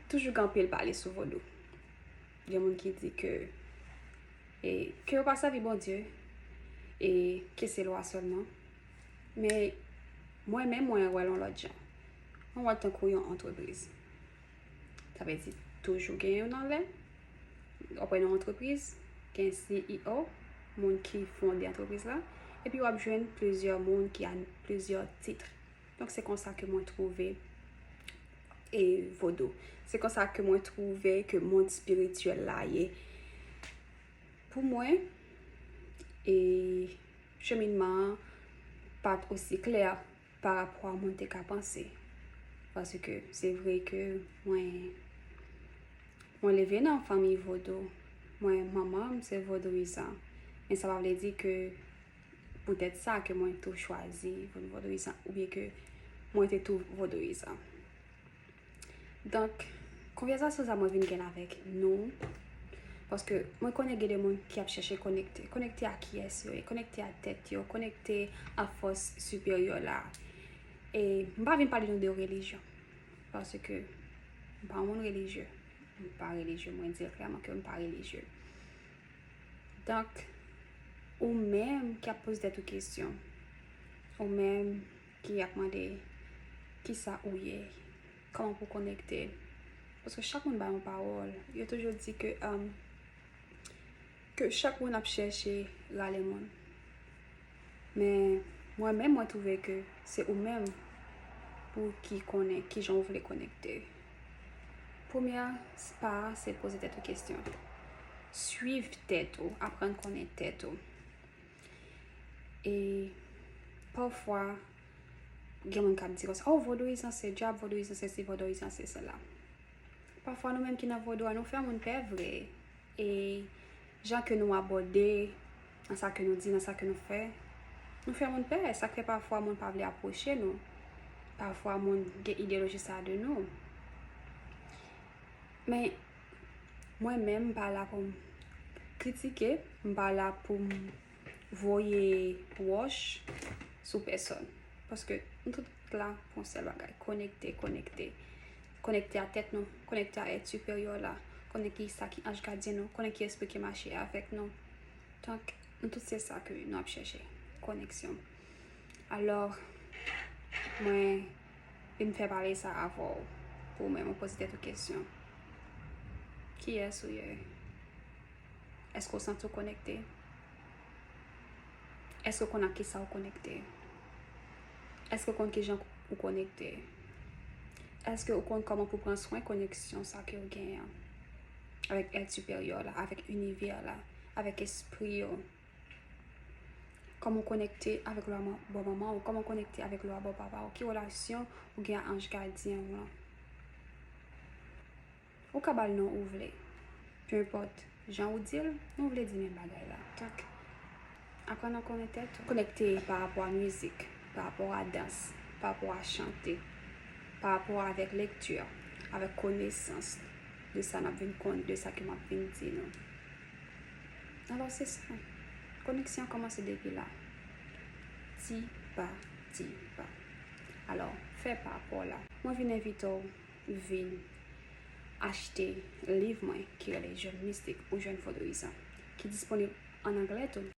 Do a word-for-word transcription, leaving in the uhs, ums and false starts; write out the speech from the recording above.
Toujou gen anpil pale sou vodou. Gen moun ki di ke, e, ke yo pa sèvi Bondye, e ke se lwa sèlman. Men mwen menm, mwen wè l yon lòt jan. Mwen wè l tankou yon antrepriz. Sa vle di toujou gen yon anlè. W ap wè nan yon antrepriz, gen C E O, moun ki fonde antrepriz la, epi w ap jwenn plizyè moun ki a plizyè tit. Donk, se konsa ke mwen twouve e vodou. Se konsa ke mwen twouve ke mond espirityèl la ye. Pou mwen, e cheminman an pa t osi klè pa rapò a moun te ka panse. Paske se vre ke mwen, mwen leve nan fanmi vodou. Mwen, manman m se vodouyizan. Men sa pa vle di ke poutèt sa ke mwen tou chwazi vin vodouyizan oubyen ke mwen te tou vodouyizan. Donk, konvèsasyon sa mwen vin gen avèk nou, paske mwen konnen gen de moun ki ap chèche konekte. Konekte a kiyès yo ye, konekte a tèt yo, konekte a fòs siperyè la. E m pa vin pale nou de relijyon, paske m pa yon moun relijye. M pa relijye, mwen di l klèman ke m pa relijye. Donk, ou menm ki ap poze tèt ou kesyon, ou menm ki ap mande kisa ou ye, kòman pou konekte, paske chak moun bay yon pawòl, yo toujou di ke, um, ke chak moun ap chèche rale moun. Men mwen menm, mwen twouve ke se ou menm pou ki konnen kijan ou vle konekte. Premye pa a, se poze tèt ou kesyon. Swiv tèt ou, aprann konnen tèt ou. E pafwa, gen moun k ap di konsa, "Oh, vodouyizan se dyab, vodouyizan se si, vodouyizan se sela." Pafwa, nou menm ki nan vodou a, nou fè moun pè vre. E jan ke nou abòde, nan sa ke nou di, nan sa ke nou fè, nou fè moun pè. Sa k fè pafwa moun pa vle apwoche nou. Pafwa moun gen ideoloji sa de nou. Men, mwen menm, m pa la pou m kritike, m pa la pou m voye wòch sou pèsòn. Paske nou tout la pou yon sèl bagay, konekte, konekte. Konekte a tèt nou, konekte a èt siperyè la, konnen ki sa ki anj gadyen nou, konnen ki espri ki mache avèk nou. Donk, nou tout se sa ke nou ap chèche, koneksyon. Alò, mwen vin fè pale sa avè w, pou mwen, mwen poze tèt ou kesyon. Kiyès ou ye? Èske w santi w konekte? Èske w konn ak kisa w konekte? Èske w konn kijan ou konekte? Èske w konn kòman pou pran swen koneksyon sa ke w genyen an? Avèk èt siperyè la, avèk inivè la, avèk espri yo. Kòman w konekte avèk lwa bò manman w? Kòman w konekte avèk lwa bò papa w? Ki relasyon ou gen ak anj gadyen w lan? Ou ka ba l non ou vle. Peu importe jan ou di l, nou vle di menm bagay la. Donk, aprann an konnen tèt ou. Konekte pa rapò a mizik, pa rapò a dans, pa rapò a chante, pa rapò avèk lekti, avèk konesans de sa n ap vin konn, de sa ke m ap vin di nou. Alò, se sa. Koneksyon an kòmanse depi la. Ti pa ti pa. Alò, fè pa pa w la. Mwen vin envite w vin achte liv mwen ki rele Jèn mistik ou jèn vodouyizan, ki disponib an anglè tou.